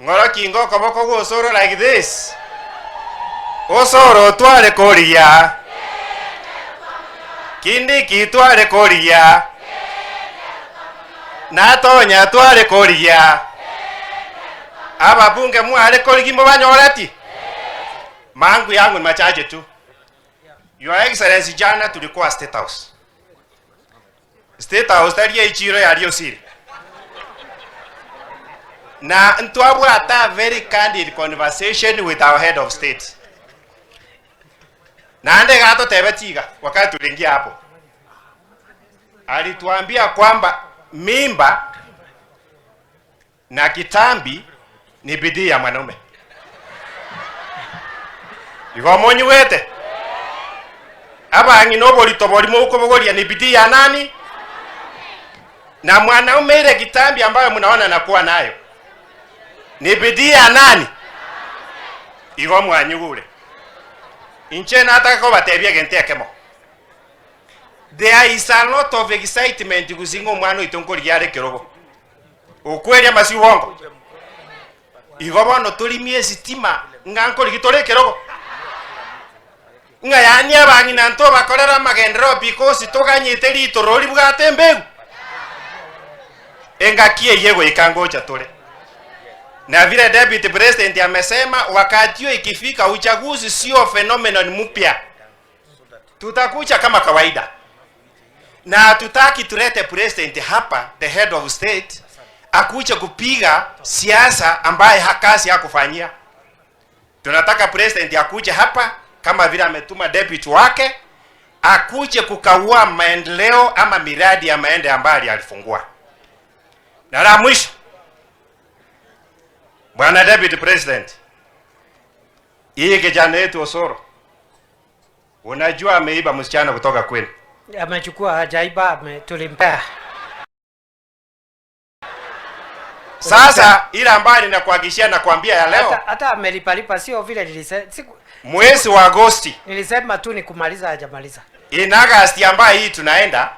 Ng'oro kingo okoboko gwa Osoro like this. Osoro tware koria. Kindiki tware koria. Natonya tware koria. Ababunge mware korigi mobanyoreti. Mangu yangu ni machache tu. Your Excellency, jana tulikuwa State House. State House tari echiro yari osiri. Na ntwabwata very candid conversation with our head of state. Na ande gato tebe tiga wakati tuliingia hapo. Alituambia kwamba mimba na kitambi ni bidii ya mwanaume. Igo monywete. Abang'ina oborito borimo okobogoria ni bidii ya nani? Na mwanaume ile kitambi ambayo mnaona nakuwa nayo ni bidii ya nani? Igo mwanyugure. Inche nataka kobatebia gente ekemo. There is a lot of excitement gusinga omwana oito nkorigia are kerogo. Okweria masi ubongo. Igo bono torimie esitima ng'a nkorigi tore kerogo. Ng'a yani abang'ina ntobakorera amagenderero because toganyete ritoro ribwate embegu. Engaki eye goika ngocha tore. Na vile deputy president amesema wakati hiyo ikifika, uchaguzi sio phenomenon mpya, tutakuja kama kawaida, na hatutaki tulete president hapa, the head of state akuje kupiga siasa ambaye hakazi hakufanyia. Tunataka president akuje hapa kama vile ametuma deputy wake akuje kukagua maendeleo ama miradi ya maendeleo ambayo alifungua. Na la mwisho, Bwana Deputy President, hii kijana yetu Osoro, unajua ameiba msichana kutoka kwenu. Amechukua, hajaiba, tulimpea. Sasa ile ambayo ninakuhakikishia na kuambia ya leo, Hata amelipalipa, sio vile nilisema. Mwezi wa Agosti, Nilisema tu ni kumaliza, hajamaliza. In August ambayo hii tunaenda,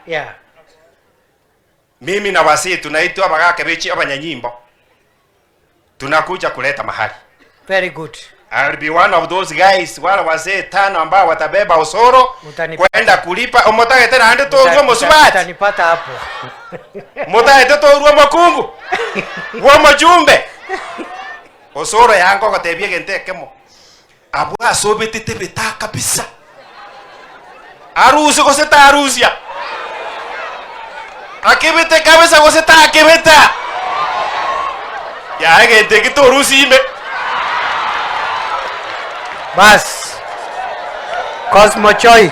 mimi na wasi tunaitwa bagake bechi abanyanyimbo. Tunakuja kuleta mahali. Very good. I'll be one of those guys wale wazee tano ambao watabeba Osoro kwenda kulipa omotagete nande torwo mosubati. Utanipata hapo. Motagete torwo mokungu. Wo mojumbe. Osoro yango gotebia gente ekemo. Abwo asobetete beta kabisa. Arusi gose tarusia. Akibete kabisa gose takibeta. Ya egente gitorusi ime. Bas. Cosmo Choi.